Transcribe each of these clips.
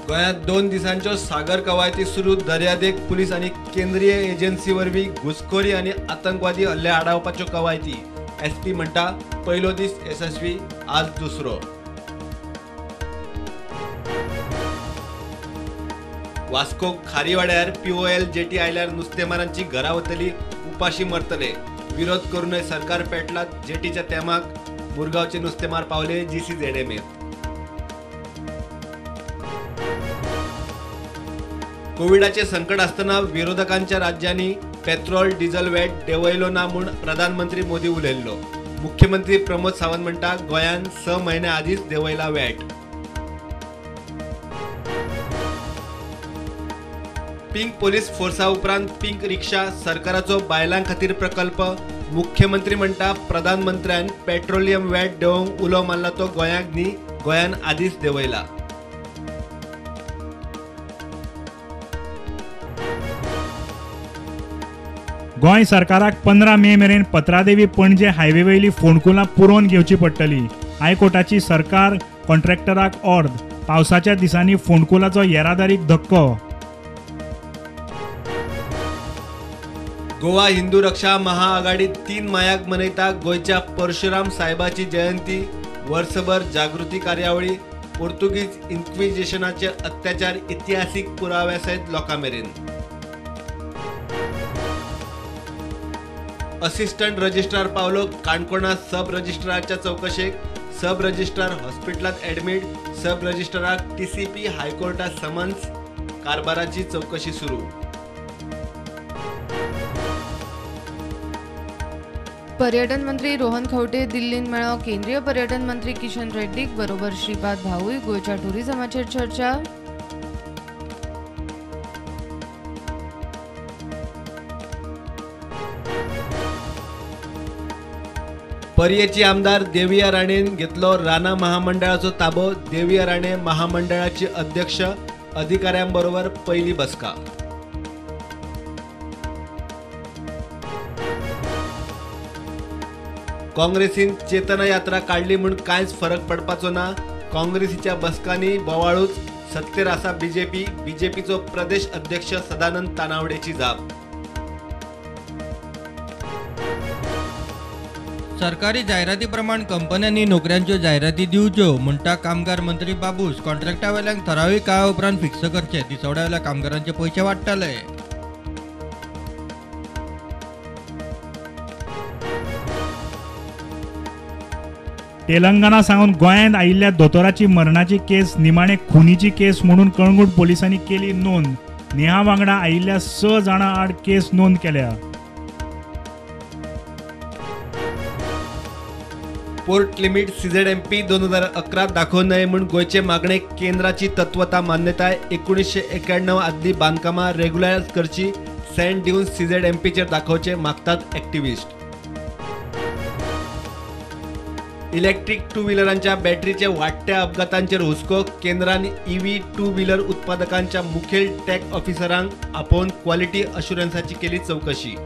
गोंयांत 2 दिसांच्यो सागर कवायती सुरू. दर्यादेग पुलीस आनी केंद्रीय एजन्सी वरवीं घुसखोरी आनी आतंकवादी हल्ले आडावपाच्यो कवायती. एसपी म्हणटा पयलो दीस येसस्वी, आज दुसरो. वास्को खारीवाड्यार पीओएल जेटी आयल्यार नुस्तेमारांची घरा वतली, उपाशी मरतले. विरोध करूनय सरकार पेटला जेटीच्या तेमाक. मुरगांवचे नुस्तेमार पावले जीसीझेडएमेत. कोविडाचे संकट आसतना विरोधकांच्या राज्यांनी पेट्रोल डिझल वॅट देंवयलो ना म्हूण प्रधानमंत्री मोदी उलयल्लो. मुख्यमंत्री प्रमोद सावंत म्हणटा गोंयान 6 म्हयन्या आदींच देंवयला वॅट. पिंक पोलीस फोर्सा उपरांत पिंक रिक्षा, सरकाराचो बायलां खातीर प्रकल्प. मुख्यमंत्री म्हणटा प्रधानमंत्र्यान पेट्रोलियम वॅट देंवोवंक उलो मारला तो गोंयाक न्ही, गोंयान आदींच देंवयला. गोंय सरकाराक 15 मे मेरेन पत्रादेवी पणजे हायवे वयली फोंडकुलां पुरोवन घेवची पडटली. हायकोर्टाची सरकार कॉन्ट्रॅक्टराक ऑर्द. पावसाच्या दिसांनी फोंडकुलाचो येरादारीक धक्को. गोवा हिंदू रक्षा महाआघाडी 3 मायाक मनयता गोंयच्या परशुराम साहेबाची जयंती. वर्सभर जागृती कार्यावळी. पोर्तुगीज इन्क्विजिशनाचे अत्याचार इतिहासीक पुराव्या सयत लोकां मेरेन. असिस्टंट रजिस्ट्रार पावलो काणकोणा सब रजिस्ट्रारच्या चौकशेक. सब रजिस्ट्रार हॉस्पिटलांत ॲडमीट. सब रजिस्ट्राराक टीसीपी हायकोर्टात समन्स. कारभाराची चौकशी सुरू. पर्यटन मंत्री रोहन खंवटे दिल्लींत मेळ्ळो केंद्रीय पर्यटन मंत्री किशन रेड्डीक. बरोबर श्रीपाद भाऊय. गोंयच्या टुरिझमाचेर चर्चा. पर्येची आमदार देविया राणेन घेतलो राना महामंडळाचो ताबो. देविया राणे महामंडळाची अध्यक्ष अधिकाऱ्यांबरोबर पहिली बसका. काँग्रेसीन चेतना यात्रा काडली म्हूण कांयच फरक पडपाचो ना. काँग्रेसीच्या बसकांनी बोवाळूच. सत्तेर आसा बीजेपी. बीजेपीचो प्रदेश अध्यक्ष सदानंद तानावडेची जाप. सरकारी जायराती प्रमाण कंपन्यांनी नोकऱ्यांच्यो जायराती दिवच्यो म्हणटा कामगार मंत्री बाबूस. कॉन्ट्रॅक्टावेल्यांक ठरावीक काळा उपरांत फिक्स करचे. दिसवड्यावेल्या कामगारांचे पयशे वाडटले. तेलंगणा सावन गोंयांत आयिल्ल्या दोतोराची मरणाची केस निमाणे खुनीची केस म्हणून कळंगूट पोलिसांनी केली नोंद. नेहा वांगडा आयिल्ल्या 6 जाणां आड केस नोंद केल्या. पोर्ट लिमिट सीझेडएमपी 2011 दाखोवं नये म्हूण गोंयचे मागणेक केंद्राची तत्वता मान्यताय. 1991 आदली बांदकामां रेग्युलरायज करची. सँड ड्यून सीझेडएमपीचेर दाखोवचे मागतात ॲक्टिव्हिस्ट. इलेक्ट्रीक टू व्हिलरांच्या बॅटरीचे वाडट्या अपघातांचेर हुस्को. केंद्रान ईव्ही टू व्हिलर उत्पादकांच्या मुखेल टॅक ऑफिसरांक आपोवन क्वालिटी अश्युरन्साची केली चवकशी.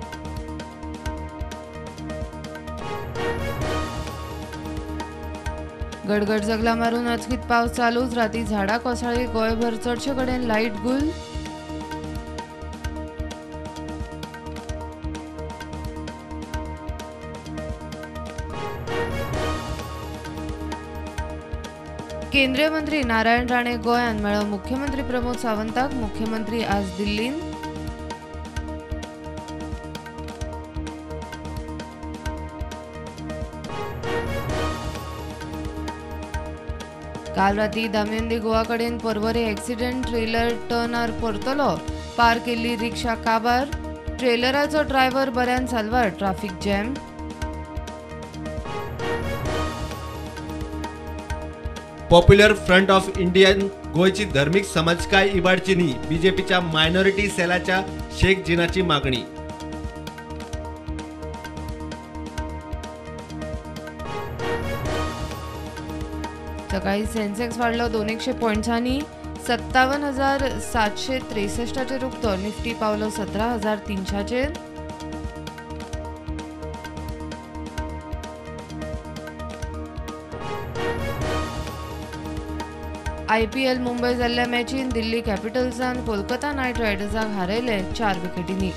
गडगड जगला मारून अचकीत पावस चालूच. राती झाडां कोसळ्ळी. गोंयभर चडशे कडेन लायट गुल. केंद्रीय मंत्री नारायण राणे गोंयांत मेळ्ळो मुख्यमंत्री प्रमोद सावंताक. मुख्यमंत्री आज दिल्लींत. काल राती दामियन दी गोवा कडेन पर्वरे एक्सिडेंट. ट्रेलर टर्नार परतलो. पार केल्ली रिक्षा काबार. ट्रेलराचो ड्रायव्हर बऱ्यान साल्वार. Traffic jam. Popular front of Indian गोंयची धर्मीक समाजकाय इबाडची न्ही. बीजेपीच्या मायनॉरिटी सेलाच्या शेख जिनाची मागणी. सकाळी सेन्सेक्स वाडलो 200 पॉयंट्सांनी 57,763 उक्तो. निफ्टी पावलो 17,300चेर. आयपीएल मुंबय जाल्ल्या मॅचीन दिल्ली कॅपिटल्सान कोलकाता नायट रायडर्साक हारयले 4 विकेटींनी.